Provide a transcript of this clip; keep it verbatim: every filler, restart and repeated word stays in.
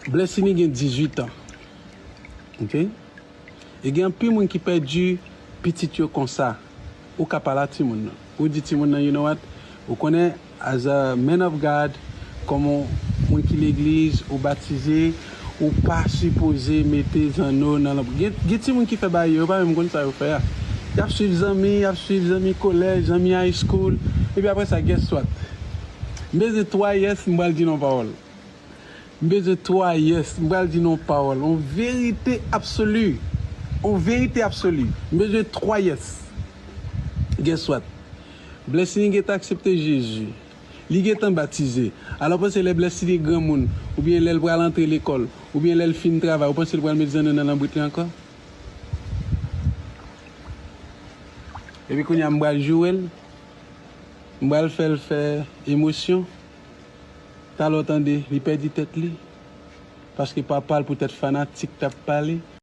Blessing gen dizuit an. Ok? E gen anpil moun ki pèdi pitit yo konsa. Ou ka pale a timoun nan. Ou di timoun nan, you know what? Ou konnen, as a man of God, kòm yon moun ki legliz, ou batize, ou pa sipoze mete zanno nan lanp. Gen, gen timoun ki fè bagay yo, yo pa menm konn sa yo fè a. Y ap swiv zanmi, y ap swiv zanmi kolèj, zanmi high school. Epi apre sa, guess what? M bezwen twa yes, m pral di non pawòl. M bezwen twa yes. M pral di non pawòl. On verite absoli. On verite absoli. M bezwen twa yes. Guess what? Blessing gentan aksepte Jezi. Li gentan batize. Alò, w panse lè Blessing granmoun, oubyen lè l pral antre lekòl, oubyen lè l fin travay, ou panse l pral met zanno nan lanbrit li ankò? Epi kounye a, m pral joure l. M pral fè l fè emosyon. Talè w tande, li pèdi tèt li. Paske papa l poutèt fanatik t ap pale.